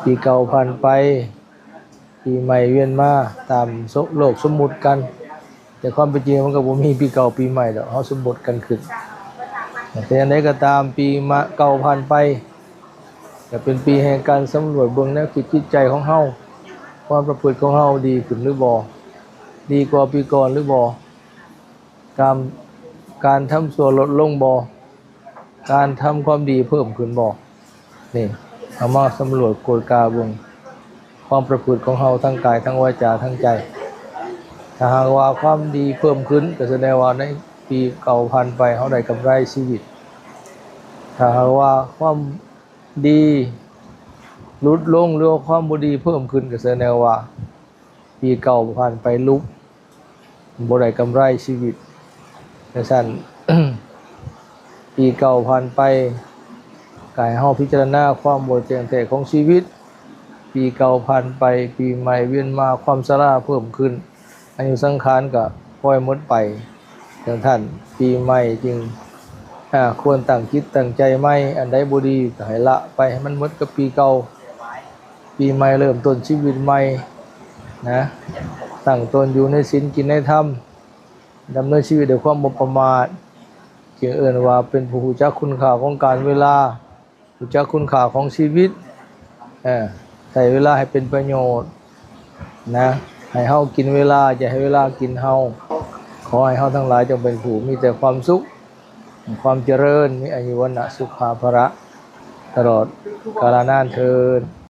ປີເກົ່າຜ່ານໄປ ປີໃໝ່ວຽນມາ ຕາມໂລກສົມມຸດກັນ, ແຕ່ຄວາມເປັນຈິງມັນກໍບໍ່ມີປີເກົ່າປີໃໝ່ດອກ, ເຮົາສົມມຸດກັນຂຶ້ນ. ແຕ່ຢ່າງໃດກໍຕາມ ປີມະເກົ່າຜ່ານໄປ ກໍເປັນປີແຫ່ງການສຳຫຼວດເບິ່ງແນວຄິດຈິດໃຈຂອງເຮົາ, ຄວາມປະພຶດຂອງເຮົາດີຂຶ້ນຫຼືບໍ່, ດີກວ່າປີກ່ອນຫຼືບໍ່, ການ ການທຳຊົ່ວລົດລົງບໍ່, ການທຳຄວາມດີເພີ່ມຂຶ້ນບໍ່. ນີ້ ເຮົາມາສຳຫຼວດກວດກາເບິ່ງຄວາມປະພຶດຂອງເຮົາ ທັງກາຍ ທັງວາຈາ ທັງໃຈ. ຖ້າຫາກວ່າຄວາມດີເພີ່ມຂຶ້ນ ກໍສະແດງວ່າໃນປີເກົ່າຜ່ານໄປ ເຮົາໄດ້ກຳໄລຊີວິດ. ຖ້າຫາກວ່າຄວາມດີຫຼຸດລົງ ຫຼືວ່າຄວາມບໍ່ດີເພີ່ມຂຶ້ນ ກໍສະແດງວ່າ ປີເກົ່າຜ່ານໄປຫຼຸບ ບໍ່ໄດ້ກຳໄລຊີວິດ. ຈັ່ງຊັ້ນ ປີເກົ່າຜ່ານໄປ ກໍໃຫ້ເຮົາພິຈາລະນາຄວາມບໍ່ແຈ້ງແທ້ຂອງຊີວິດ. ປີເກົ່າຜ່ານໄປ ປີໃໝ່ວຽນມາ ຄວາມຊະລາເພີ່ມຂຶ້ນ, ອາຍຸສັງຂານກໍຄ່ອຍໝົດໄປ. ຈັ່ງຊັ້ນ ປີໃໝ່ຈຶ່ງ ອາ ຄວນຕັ້ງຈິດຕັ້ງໃຈໃໝ່, ອັນໃດບໍ່ດີກໍໃຫ້ລະໄປ ໃຫ້ມັນໝົດກັບປີເກົ່າ. ປີໃໝ່ເລີ່ມຕົ້ນຊີວິດໃໝ່ນະ, ຕັ້ງຕົນຢູ່ໃນສິນ ກິນໃນທຳ, ດຳເນີນຊີວິດດ້ວຍຄວາມບໍ່ປະໝາດ, ຈຶ່ງເອີ້ນວ່າເປັນຜູ້ຮູ້ຈັກຄຸນຄ່າຂອງການເວລາ, ຮູ້ຈັກຄຸນຄ່າຂອງຊີວິດ, ເອີ ໃຊ້ເວລາໃຫ້ເປັນປະໂຫຍດນະ, ໃຫ້ເຮົາກິນເວລາ, ຢ່າໃຫ້ເວລາກິນເຮົາ. ຂໍໃຫ້ເຮົາທັງຫຼາຍຈົ່ງເປັນຜູ້ມີແຕ່ຄວາມສຸກ, ຄວາມຈະເລີນ, ມີອາຍຸ ວັນນະ ສຸຂະ ພະລະ ຕະຫຼອດກາລະນານເທີ້ນ.